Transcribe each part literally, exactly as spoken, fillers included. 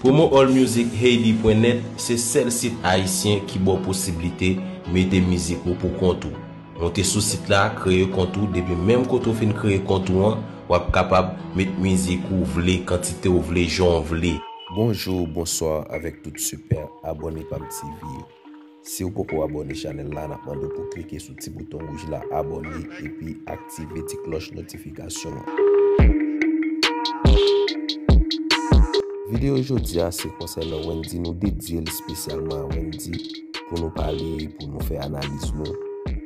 Promo All Music Haiti pwen nèt se sèl sit ayisyen ki ba w posiblite mete mizik ou pou kont ou. Monte sou sit la, kreye kont ou, depi menm kote w fin kreye kont ou an, w ap kapab met mizik ou vle, kantite w vle, jan w vle. Bonjou, bonswa avèk tout sipè abòne Pam T V yo. Si w poko abòne chanèl la, n ap mande w pou klike sou ti bouton wouj la, abòne, epi aktive ti klòch notifikasyon an. Videyo jodi a se konsènan Wendy, nou dedye l espesyalman a Wendy pou nou pale, pou nou fè analiz nou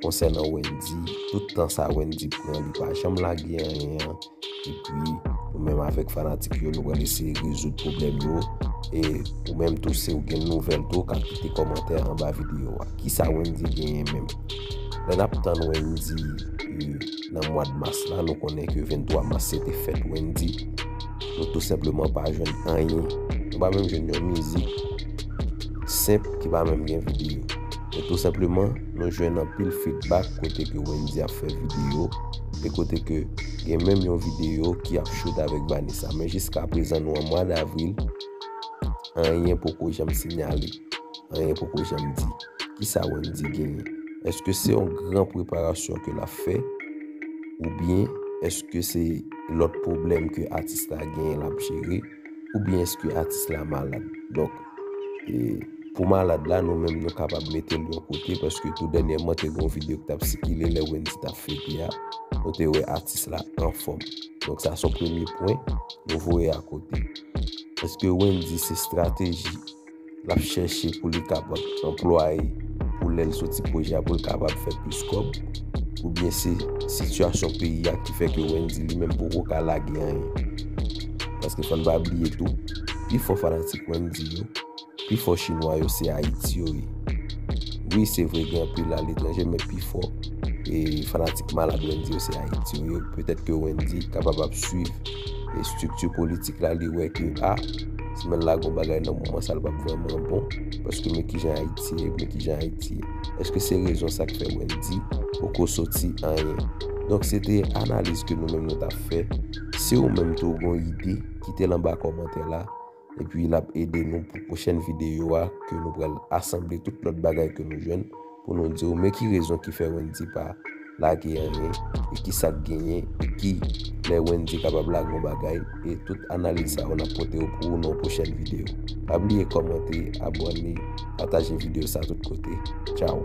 konsènan Wendy. Tout tan sa Wendy pran, li pa janm lage anyen an. Epi, nou menm avèk fanatik yo, nou pral eseye rezoud pwoblèm yo. E ou menm tou, si w gen nouvèl tou, w ka kite kòmantè anba videyo a. Kisa Wendy genyen menm? Lè n ap tann Wendy, e, nan mwa mas la, nou konnen ke venntwa mas se te fèt Wendy. Nou tou senpleman pa jwenn anyen. Nou pa menm jwenn yon mizik senp ki pa menm gen videyo. Men tou senpleman, nou jwenn anpil feedback kote ke Wendy ap fè videyo e kote ke gen menm yon videyo ki ap shoot avèk Vanessa. Men jiska prezan, nou an mwa davril, anyen poko janm sinyale, anyen poko janm di. Kisa Wendy genyen? Èske se yon gran preparasyon ke l ap fè? Oubyen èske se lòt pwoblèm ke atis la genyen l ap jere? Oubyen èske atis la malad? Donk, e, pou malad la, nou menm nou kapab mete l yon kote, paske tou dènyèman te gen yon videyo ki t ap sikile lè Wendy t ap fete a, nou te wè atis la anfòm. Donk sa se yon premye pwen nou voye akote. Èske Wendy se estrateji l ap chèche pou li kapab anplwaye pou lè l soti pwojè a pou l kapab fè plis kòb? Oubyen se sitiyasyon peyi a ki fè ke Wendy li menm poko ka lage anyen? Paske fò n pa bliye tou, pi fò fanatik Wendy yo, pi fò chinwa yo se Ayiti yo ye. Wi, se vre gen anpil aletranje, men pi fò, e, fanatik malad Wendy yo se Ayiti yo ye. Petèt ke Wendy kapab ap swiv, e, estrikti politik la, li wè ke, a, si m al lage yon bagay nan moman sa, l p ap vrèman bon, paske men kijan Ayiti ye, men kijan Ayiti ye. Èske se rezon sa k fè Wendy poko soti anyen? Donk, se te analiz ke nou menm nou t ap fè. Si ou menm tou ou gen yon ide, kite l anba kòmantè la. Epi l ap ede nou pou pwochèn videyo a, ke nou pral asanble tout lòt bagay ke nou jwenn pou nou di w men ki rezon ki fè Wendy pa lage anyen, e ki sa k genyen, e ki lè Wendy kapab lage yon bagay, e tout analiz sa yo n ap pote yo pou ou nan yon pwochèn videyo. Pa bliye kòmante, abòne, pataje videyo sa tout kote. Tchaw!